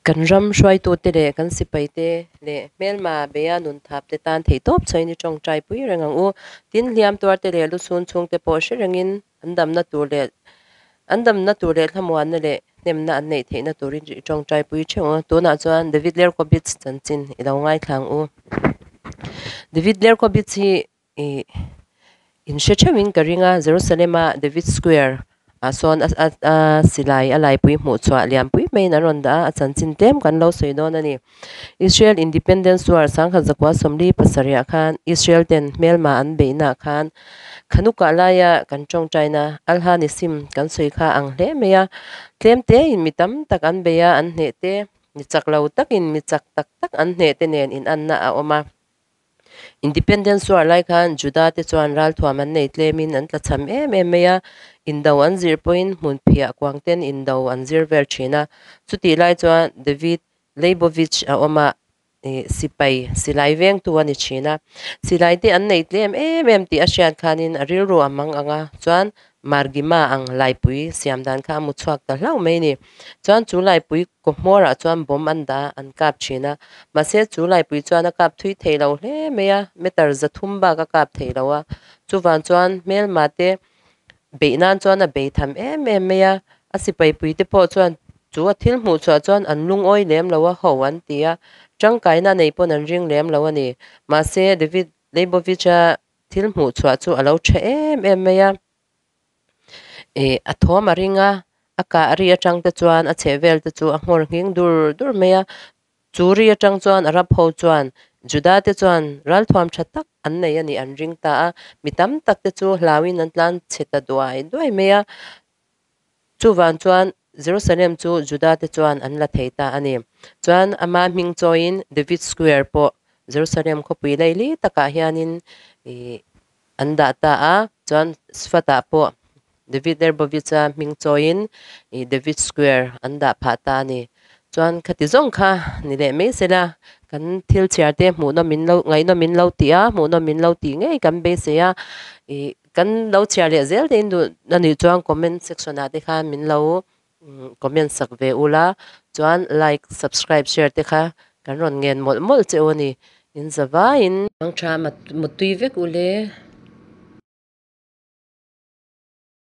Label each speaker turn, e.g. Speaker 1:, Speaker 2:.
Speaker 1: Kan ram hruaitute leh kan sipaite leh hmelma beia nun thapte tan theihtawp chhain i tawngtai pui reng ang u. Tin, hliam tuarte leh luchhun chhungte pawh hre rengin an damna tur leh an damna tur leh thlamuanna leh hnemna an neih theihna turin i tawngtai pui theuh ang. Tunah chuan David Lerkowitz chanchin i lo ngaithla ang u. David Lerkowitz hi Ih, in hre theuhin ka ring a, Jerusalem-a David Square ah sawn a a silai a laipui hmuh chhuah lianpui maiin an rawn dah a, a chanchin tlem kan lo sawi dawn a ni. Israel Independence War sangkhat zakua sawmli pasarihah khan Israel ten hmelma an beihnaah khan Khanukah laia kan tawngtaina Alha Nisim kan sawi kha ang hle mai a, tlem tein mi tam tak an bei a, an hneh te, mi chak lo takin mi chak tak tak an hneh te nen inanna a awm a. Independence War lai khan Juda te chuan ralthuam an nei tlemin an tlachham em em mai a, indo an zir pawhin hmun phiah kuang ten indo an zir vel thin a. Chutih lai chuan David Leibovich a awm a, ih sipai silai vengtu a ni thin a. Silai te an nei tlem em em tih a hriat khanin a rilru a mang ang a, chuan Margima ang laipui siam dan kha a mu chhuak ta hlauh mai a ni. Chuan chu laipui Kaw hmawrah chuan bomb an dah a, an kap thin a. Mahse, chu laipui chuan a kap thui thei lo hle mai a, meter za thum bak a kap thei lo a. Chuvang chuan hmelma te beih nan chuan a bei tham em em mai a. A sipaipui te pawh chuan chu a thil hmuh chhuah chuan an lungawi lem lo a, ho an ti a. Tangkaina nei pawn an ring lem lo a ni. Mahse, David Leibovich-a thil hmuh chhuah chu a lo tha em em mai a. Ih a thawm a ring a, a kah ri atang te chuan a chheh vel te chu a nghawr nghing dur dur mai a, chu ri atang chuan Arab ho chuan Juda te chuan ralthuam tha tak an nei a nih an ring ta a, mi tam tak te chu hlauin an tlan chhe ta duai duai mai a, chuvang chuan Jerusalem chu Juda te chuan an la thei ta a ni. Chuan ama hming chawiin David Square pawh Jerusalem khawpui laili takah hianin ih An dah ta a, chuan Sfat-ah pawh David Lerbovich-a hming chawiin ih David Square an dah phah ta a ni. Chuan khati zawng kha ni leh mai sela, kan thil chhiar te hmuhnawm min lo ngaihnawm min lo tih a, hmuhnawm min lo tih ngei kan beisei a, ih kan lo chhiar leh zel te in duh a nih chuan comment section-ah te khan min lo comment sak ve ula, chuan like, subscribe, share te kha kan rawn ngen mawlh mawlh che u a ni, in za vaiin. Mangtha mutui vek ule.